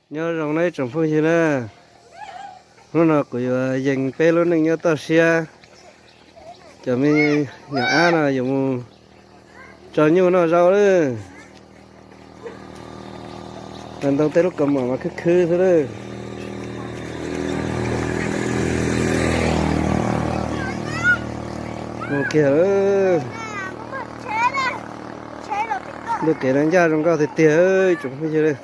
Nyob zoo nawb ib tsoom phooj ywg na, hnub no kuv yuav yees peb lub neej nyob toj siab. Cov me nyuam ab no yuav mus tso nyuj noj zaub lawm. Ntoo tej lub kaus mom mas khwb khwb xwb lawm. Mus kiag lawm. Ntuj kev no ncaj zoo nkauj tiag tiag ib tsoom phooj ywg.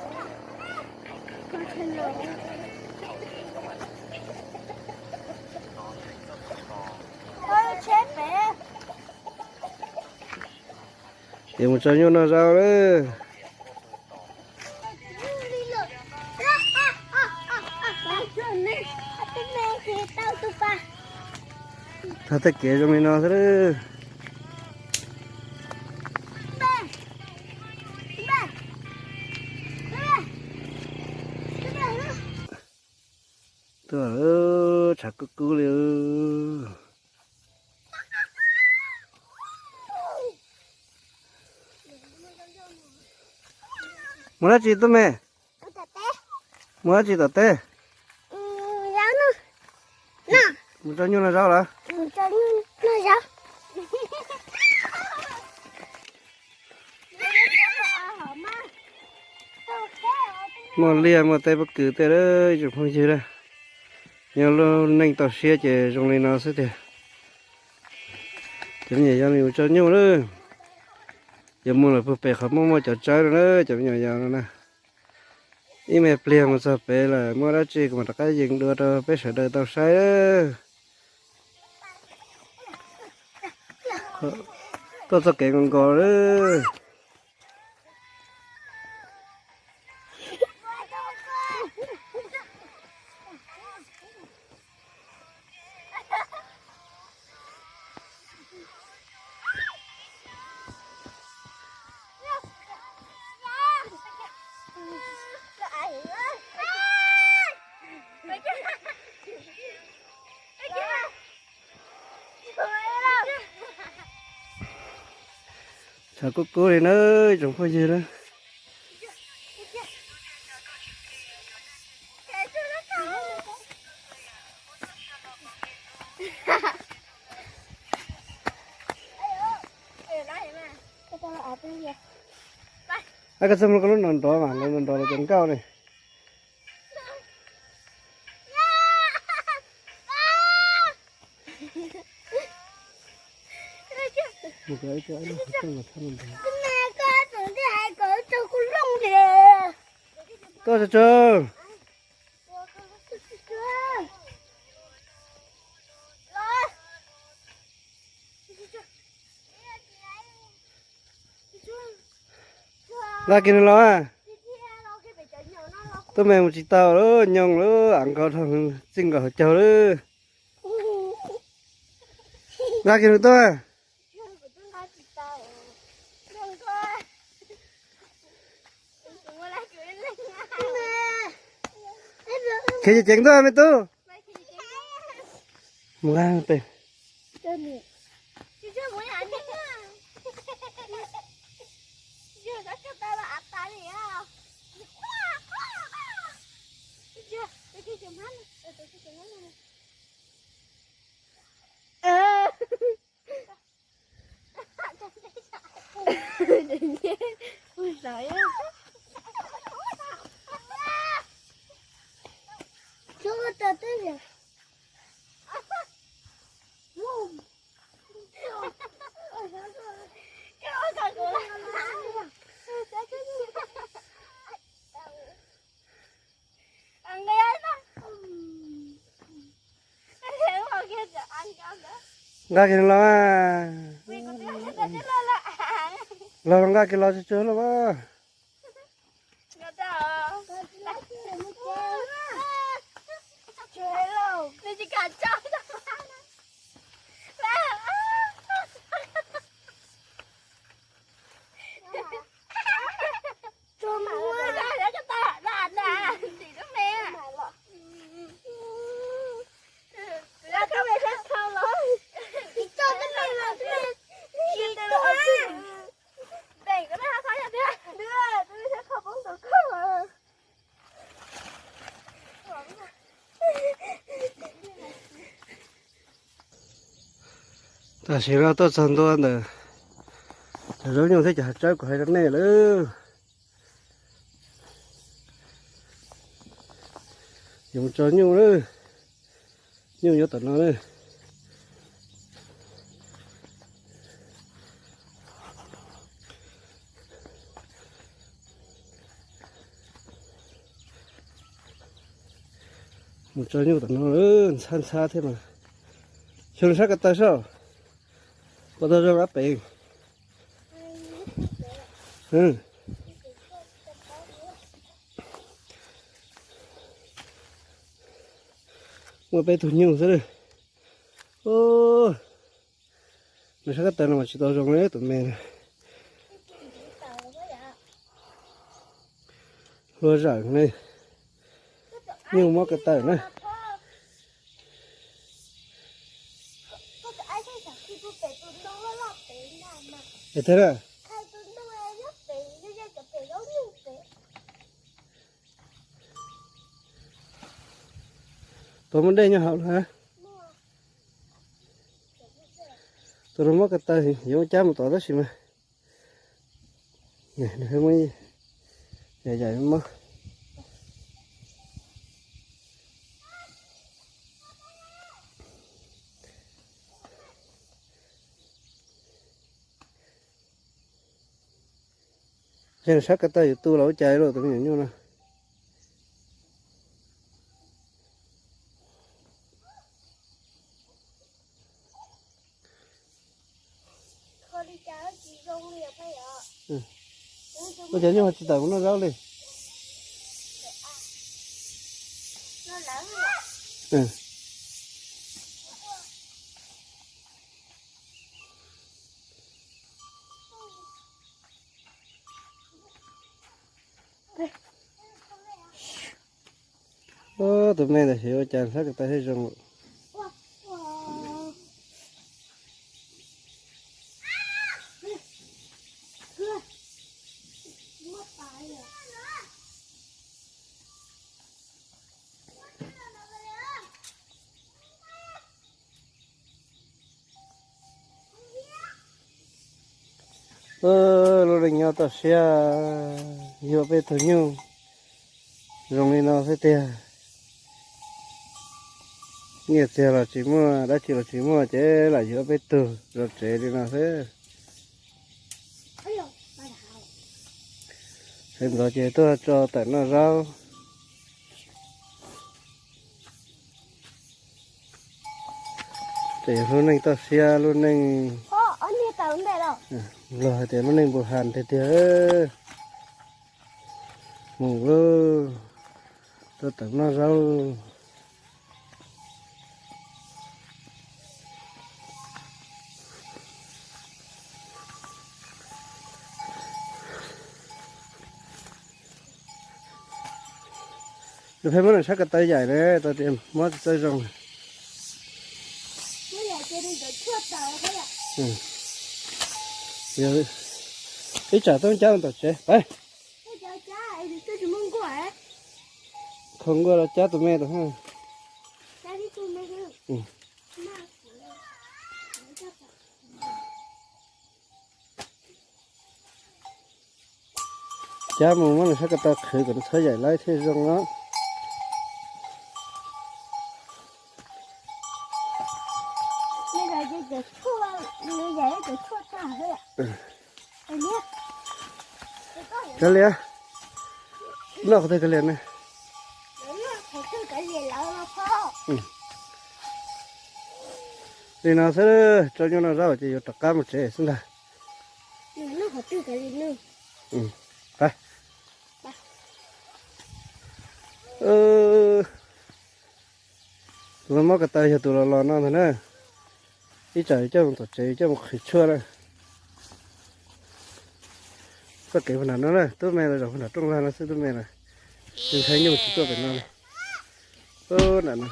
Ces mus tso nyuj noj zaub lawm. Thov tej kev zoo li no xwb lawm. Tuaj, tshav kub kub li. Mus dab tsi tub me? Mus dab tsi tom teb? Mus tso nyuj noj zaub los? Muaj liaj muaj teb pob kws tej lawm ib tsoom phooj ywg na. Nyob lub neej toj siab ces zoo li no xwb tiag. Cov me nyuam yaus no yuav tso nyuj lawm. Yuav mus lawm puag pem qhov muaj muaj cov tsawb no na cov me nyuam yaus no na. Ib me pliag mus txog pem lawm muaj dab tsi kuv mam rov qab yees dua rau peb sawv daws tau saib. Tuaj txoj kev nkaus nkaus lawm. Tshav kub kub li na ib tsoom phooj ywg na. Ab, koj txhob mloog koj lub no nrov mas, lub no nrov los cov nkauj ne. Koj tso tso. Nqa kiag nws los. Tub me mus tsis tau lawm, nyooj lawm, av nkaus dhau, txij nkaus hauv caug lawm. Nqa kiag nws tuaj. Khiav ceev ceev tuaj me tub. Mus nqa tes. Nqa kiag los, los nqa kiag los tsuag tsuag los. Tam sim no tuaj txog ntua ntawm cov zaub nyuj thiab cov hav tsawb kuv hais rau nej lawm. Yuav mus tso nyuj na, nyuj nyob tom no na. Mus tso nyuj tom no, ntxhab ntxhab thiab mas. Xyov sab ko taw sab, puas tau zoo ab pem. Muaj peb tug nyuj xwb. Nws sab ko taw no mas tsis tau zoo li tus me na. Hlua zawm ne, nyuj mob ko taw na. Es thiab na, tus muaj dej nyob hauv na. Tus no mob ko taw yuav cab mus tom tab sis mas nws muaj yam yam mob. Yog sab ko taw yuav tu los ua cas lauj tus me nyuam nyuj no. Ua cas nyuj ho tsis tawm mus noj zaub li? Tus me ntawd xyov ua cas sab ko taw thiaj zoo lawm. Lub neej nyob toj siab, yuav peb tug nyuj zoo li no xwb tiag. Nyiaj txiag los tsis muaj, dab tsi los tsis muaj ces lam yuav peb tug zoo tsev li no xwb. Sawv ntxov ces tuaj tso tawm noj zaub. Ces lub neej toj siab, lub neej, luag hais tias lub neej npus has tiag tiag. Mus lauj, tuaj tawm noj zaub. Nws pheej muab nws sab ko taw yaim ne, tau tias mob txawj zoo. Ib tsam tuaj cab tom tsev pab. Kho nkuaj los cab tus me tus. Cab mus muab nws sab ko taw qhwv kom nws txhob yaim laib thiaj zoo os. Kav liam, noj qhov twg kav liam ne. Li no xwb, tso nyuj noj zaub ces yuav rov qab mus tsev xwb ntag. Tus mob ko taw yog tus los los no ntag na. Ib tsam yuav coj mus tom tsev, yuav coj mus qhwv tshuaj na. Txoj kev puag nram no na, tub me los zaum puag nram rooj vag no xwb tub me na. Ntshai nyuj tsis tuaj pem no li. Nram no,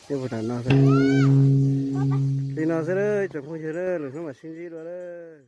puag nram no xwb. Li no xwb, tsoom phooj ywg, lwm hnub mam sib ntsib dua lawm.